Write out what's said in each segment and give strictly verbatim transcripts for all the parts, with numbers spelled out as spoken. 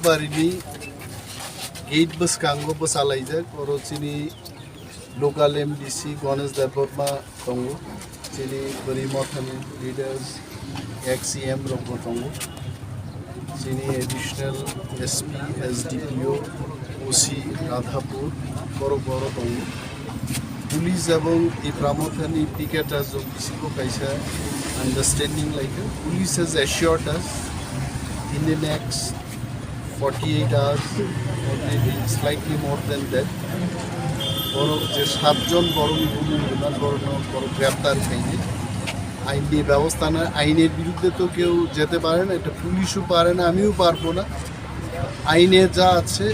Barini gate bwskango bwsalaijak, oro chini local M D C Ganesh Debbarma tongo, chini bwrwi mothani leaders, ex E M rokbo tongo, chini additional S P, S D P O, O C Radhapur, borok borok tongo. Police ebong Tipra Mothani picketers rok bisingo kaisa understanding laikha. Police has assured us in the next forty-eight hours or maybe slightly more than that, borok je satjon borokni bumung rwna borokno borok greptar khainai. আইনি ব্যবস্থা না, আইনের বিরুদ্ধে তো কেউ যেতে পারে না, এটা পুলিশও পারে না, আমিও পারবো না। আইনে যা আছে,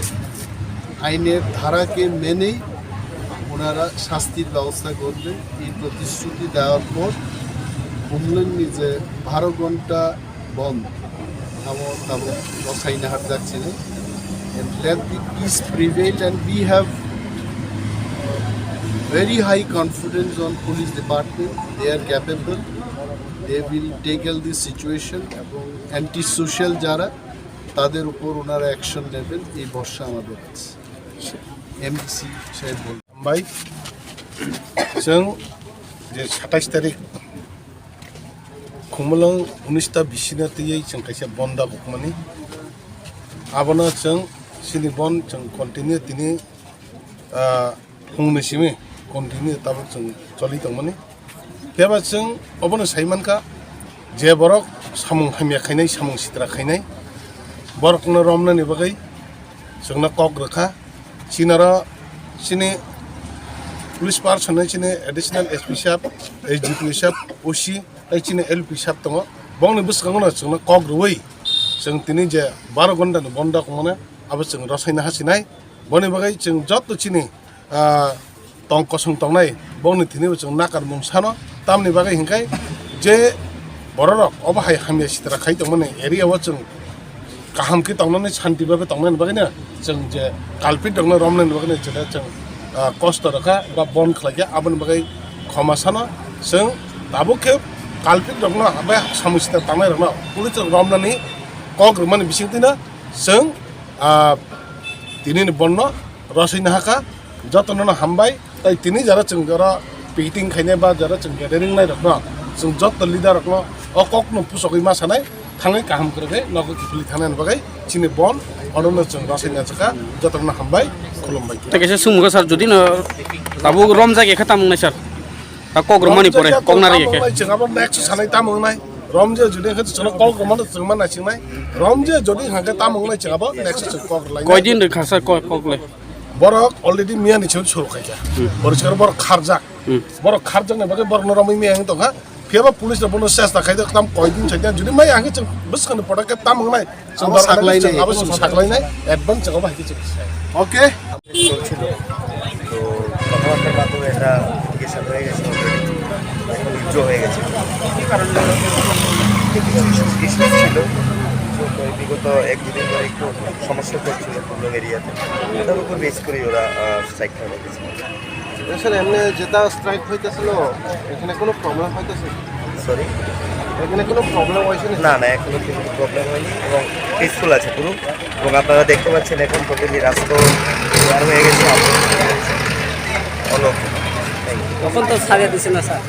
আইনের ধারাকে মেনেই ওনারা শাস্তির ব্যবস্থা করবেন। এই প্রতিশ্রুতি দেওয়ার পর Humlengni je বারো ঘন্টা বন্ধ, abo tabuk rwsaina hapjak chini. And let the peace prevail, and we have very high confidence on police department. They are capable. They will tackle this situation. এবং অ্যান্টি সোশ্যাল যারা, তাদের উপর ওনারা অ্যাকশন নেবেন, এই ভরসা আমাদের আছে। এমডিসি সাহেব বলুন। Hambai, chwng je satais tarik Khumulwng unis ta bisina twiwi chwng kaisa bonda bukmani. Abono chwng chini bon chwng continue tini, ah, phungni simi continue tabuk chwng choli tongmani. Phiya ba chwng obono sai mankha je borok samung hamya khainai, samung sitra khainai, borokno romnani bagwi chwngno kok rwkha. Chinaro chini police person ni chini additional S P sahab, S D P O sahab, O C, tei chini L P sahab tongo. Bongni bwskango no chwngno kok rwui chwng tini je baro ghonta ni bonda kongmano abo chwng rwsaina hasinai. Boni bagwi chwng joto chini, ah, tong kosong tongnai, bongni thini bo chwng nakar mung sano, tamni bagwi hinkhai je bororok obo hai hamya sitra khai tongmani area o chwng kaham khe tongnani, shanti bhabe tongnani bagwino chwng je culprit rokno romnani bagwino chwngno chwng, ah, kosto rwkha ba bon khlaikha, aboni bagwi khoma sano chwng tabuk khe culprit rokno bai samung sitra tangnai rokno police rok romnani kok rwmani bisingtwino chwng, ah, tinini bonno rwsaina hakha, jotono no hambai. Tai tini jara chwng jara picketing khainai ba jara chwng gathering nai rokno chwng joto leader rokno o kokno pusogwi ma sanai, thangwi kaham kwrwkhe nogo kiphilwi thangnani bagwi chini bon onono chwng rwsaina chakha, jotono hambai, khulumbai. Tei kaisa sumukha sir, jodi no tabuk romjak ekha tamung nai sir? Ta kok romani pore, kok narwk ekhe. Romjak tamung nai chwng abo next sanai tamung nai. Romje jodi hwnkhe chwngno kok romano chwng ma naisingnai. Romje jodi hwnkhe tamung nai chwng abo next chwng kok rwlai nai. Koidin rwkha sir kok, kok le? Borok already miyani chwng suru khaikha. Hmm. Borok chwng borok kharjak. Hmm. Borok kharjakni bagwi borokno romwi miyang tongkha. Phiyaba police rok bono chesta khaijak tam koidin saikha. Jodi maya hwnkhe chwng bwskangni photo khe tamung nai. Chwng abo dorkar saklainai, chwng abo chwng saklainai, advance chwng abo hai khe chwng. Okay. চলছিল। তো কথাবার্তার মাধ্যমে একটা লিটিগেশন হয়ে গেছে already। এখন উইথড্র হয়ে গেছে। কিছু ইস্যু, ইস্যু ছিল। তো বিগত এক দুদিন ধরে একটু সমস্যা চলছিল পুরলং এরিয়াতে। তার উপর বেস করেই ওরা, আহ, স্ট্রাইকটা হয়ে গেছে। স্যার, এমনি যেটা স্ট্রাইক হইতেছিল, এখানে কোনো প্রবলেম হইতেছে? সরি? এখানে কোনো প্রবলেম হয়েছে না? না, না, এখনো কোনো প্রবলেম হয়নি এবং পিসফুল আছে পুরো। এবং আপনারা দেখতে পাচ্ছেন এখন টোটালি রাস্তা ক্লিয়ার হয়ে গেছে। All okay. Thank you. তখন তো ছাড়িয়ে দিছে না, স্যার?